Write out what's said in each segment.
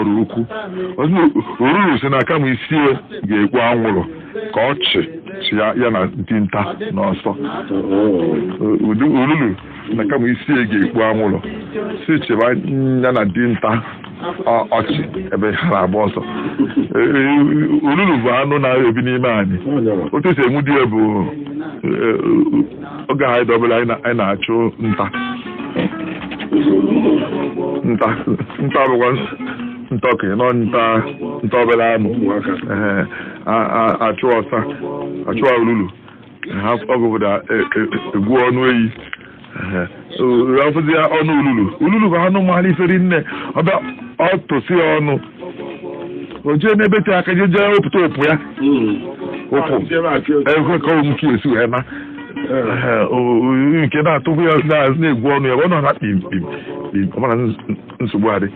Oraukwu. Oruru si na kama isi ya ga-ekpu anwụrụ ka ọchị chịa ya na dinta n'ọsọ. Ururu na kama isi ya ga-ekpu anwụrụ si chịba ya na dinta ọchị ebe ha na-agba ọsọ. Ururu bụ anụ na-ebi n'ime anyị. Otu esi enwude ya bụ oge anyị dọbere anyị na-achụ nta nta nta bụkwa nta okenye nọ nta nta obere anụ achụ ọsa achụ olulu ha ọgụ obodo egwu ọnụ eyi afụzi ya ọnụ ululu. Ululu bụ anụ mara iferi nne ọbịa ọ tụsị ya ọnụ o jee n'ebe te aka jee jee wepụta ụpụ ya ụpụ ekwe ka ọ nke esi wee na nke na-atụkwu ya na-egwu ọnụ ya ọ nọ na kpim kpim kpim ọ mara nsogbu adị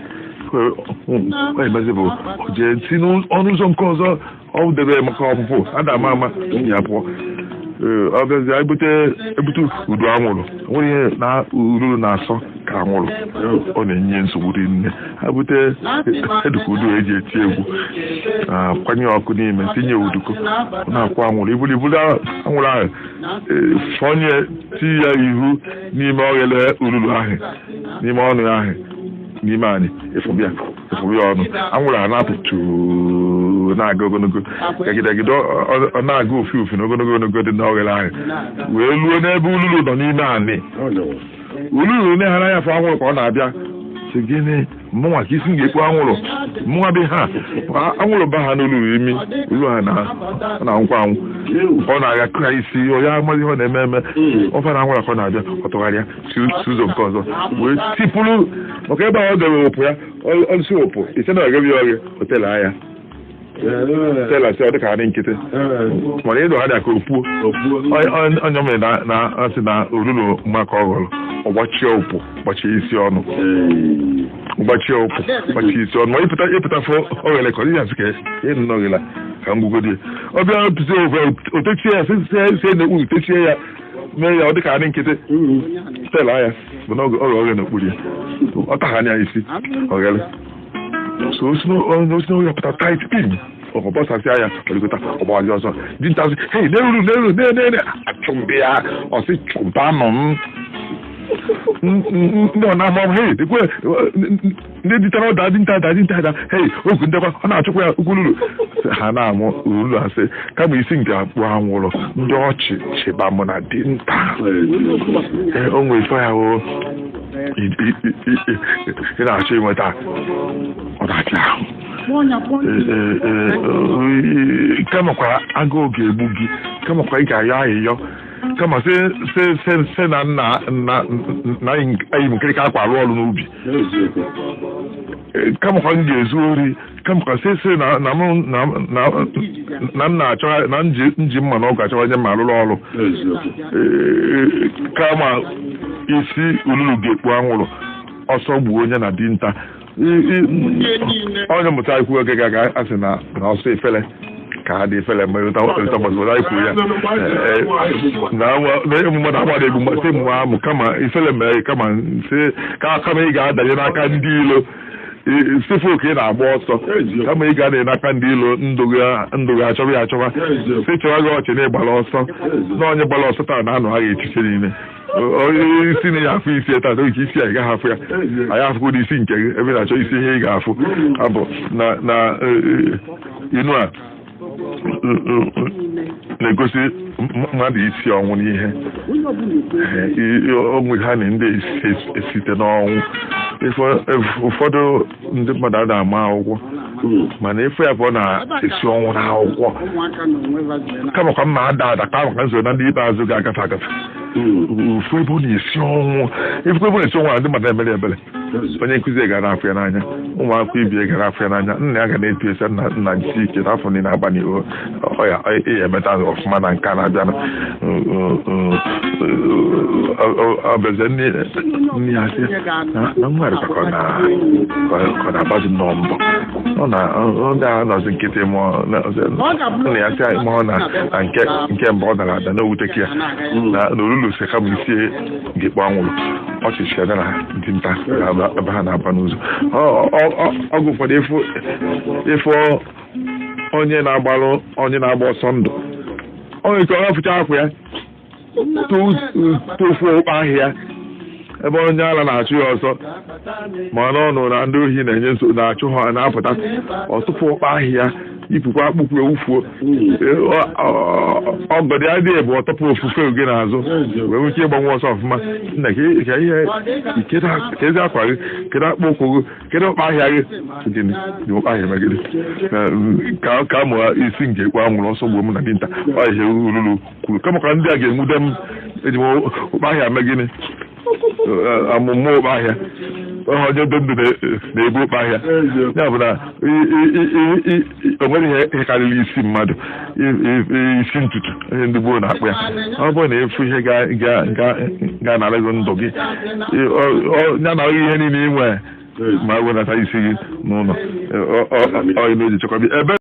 ọ emezi bụ o jee si n'ọnụ ụzọ nke ọzọ ọ debe maka ọpụpụ ada ama ama ya pụọ. Ọ bịazie ebute udu anwụrụ nwere ihe na ururu na-asọ ka anwụrụ ọ na-enye nsogbu dị nne ha bute eduka udu eji eti egwu kwanye ọkụ n'ime tinye uduko na-akwụ anwụrụ ibulu ibulu anwụrụ ahụ fọnye tinye ya ihu n'ime oghere ururu ahụ n'ime ọnụ ya ahụ n'ime anyị ịfụbịa ọnụ anwụrụ a na-apụ tuu na-aga ogologo gagidegide ọ na-aga ofu ofu na ogologo ogologo dị n'oghere ahụ wee luo n'ebe ululu nọ n'ime anị ululu na-ehara ya afọ anwụrụ ka ọ na-abịa sị gịnị mụnwa ka isi m ga-ekpu anwụrụ mụnwa dị ha anwụrụ ba ha n'olulu imi olu ha na-anwụkwa anwụ ọ na-aga kụ ya isi ya amaghị ihe ọ na-eme eme ọfa na anwụrụ ka ọ na-abịa ọ tụgharịa si ụzọ nke ọzọ wee tipụrụ maka ebe ahụ ọ debe ụpụ ya ọsị ụpụ ise na ọgabi ọghị hotelu anya tela sị ọ dịka adị nkịtị mana ịdọ ha dị ka opuo onye mere na asị na olulu maka ọ ghọrọ ọgbachie ụpụ gbachie isi ọnụ gbachie ụpụ gbachie isi ọnụ ma ịpụta fọ oghere ka ọ dịghị asị ka ịnụ n'oghere ka ngwugodi ọ bịa pụzi ofe otechie ya sie n'okpuru techie ya mee ya ọ dịka adị nkịtị tela ya bụ na oge oghe n'okpuru ya ọ taghị anya isi oghere so osi n'oge pụta tight pin ọbọsasịa ya ọrịgota ọgbawazi ọzọ dinta sị hei n'eruru n'eruru n'ene achụmbe ya ọsị chụbanụ m ndị ọ na-ama m hei dịkwe ndị ditara ọda dinta da dinta da hei okwu ndekwa ọ na-achụkwa ya ukwululu ha na-amụ urulu asị kama isi nke akpụ anwụrụ ndị ọchị chịba mụ na dinta o nwere ife ya o ị na-achọ inweta ọdachi ahụ kamakwa agụụ ga-egbu gị kamakwa ị ga-ayọ ayịyọ kama sị na nna anyị nkirika akwa arụ ọrụ n'ubi kamakwa m ga-ezu ori kamakwa sị sị na m na-achọ na nji mma na ọgụ achọwanye mma arụrụ ọrụ kama isi olulu ga-ekpu anwụrụ ọsọ gbuo onye na dinta onye mụta ikwu oge ga asị na ọsọ efele ka ha dị efele mgbe ikwu ya na emume na-agbara egbu mmasị emume amụ kama ifele mere kama kama ị ga-adanye n'aka ndị ilo sifu ka ị na-agba ọsọ kama ị ga-adanye n'aka ndị ilo ndụ gị achọba ya achọba si chọwa gị ọchị na ịgbara ọsọ na onye gbara ọsọ taa na anụ ha ga-echiche niile isi na ya afụ isi taa nke isi anyị gaghị afụ ya anyị afụkwudo isi nke gị ebe na-achọ isi ihe ị ga-afụ abụ na inu a na-egosi mmadụ isi ọnwụ n'ihe onwe ha na ndị esite n'ọnwụ ụfọdụ ndị mmadụ a na-ama akwụkwọ mana ife ya bụ ọ na-esi ọnwụ n'akwụkwọ kamakwa mma ada ada ka maka nso na ndị ikpeazụ ga-agafe agafe ofu ebe ọ na-esi ọnwụ ebe ọ na-esi ọnwụ na ndị mmadụ na-emere ebere onye nkụzi ga na-afụ ya n'anya ụmụakwụkwọ ibie ga na-afụ ya n'anya nna ya ga na-eto esi nna nsi ike n'afọ niile agba n'ihu ọya ya emeta ọfụma na nke a na-abịa ọbịazie nne ya sị na nwa dịkwa ka ọ na-agbazi nnọọ mbọ Ọ na ọ ga-anọzi nkịtị ma ọ na ya sị ma ọ na na nke mbụ ọ dara ada na owuteke ya na olulu si kama isi ga-ekpo anwụrụ ọchịchị ya na dinta ebe ha na-aba n'ụzọ. Ọgụ ụfọdụ ịfụ onye na-agbalụ onye na-agba ọsọ ndụ, onye nke ọ gafucha akwa ya tụfuo ụkpa ahịa ebe onye ala na-achụ ya ọsọ, ma n'ọnụ na ndị ohi na-enye nsogbu na-achụ ha na-apụta, ọtụpụ ụkpa ahịa yipụkwa akpụkpọ ewufuo ọgọdị adịghị ebu ọtọpụ ofufe oge n'azụ wee nwee ike ịgbanwe ọsọ ọfụma. Nna, ka ihe kezi akwa gị, kedu akpụ ụkwụ gị, kedu ụkpa ahịa gị, gịnị dị ụkpa ahịa megide ka mụ isi nke ekwe anwụrụ ọsọ gbuo m na dinta. Ọ ihe ululu kwuru kama ka ndị a ga-enwude m, eji m ụkpa ahịa mee gịnị? Amụmụ ụkpa ahịa onye dị ndụ na-ebu ụkpa ahịa ya bụ na o nwere ihe karịrị isi mmadụ, isi ntutu ihe ndị gboo na-akpụ ya. Ọ bụrụ na efu ihe ga-anara gị ndụ gị, ya nara gị ihe niile ị nwere, ma wenata isi gị n'ụlọ ọ na-eji chekwaba ebe.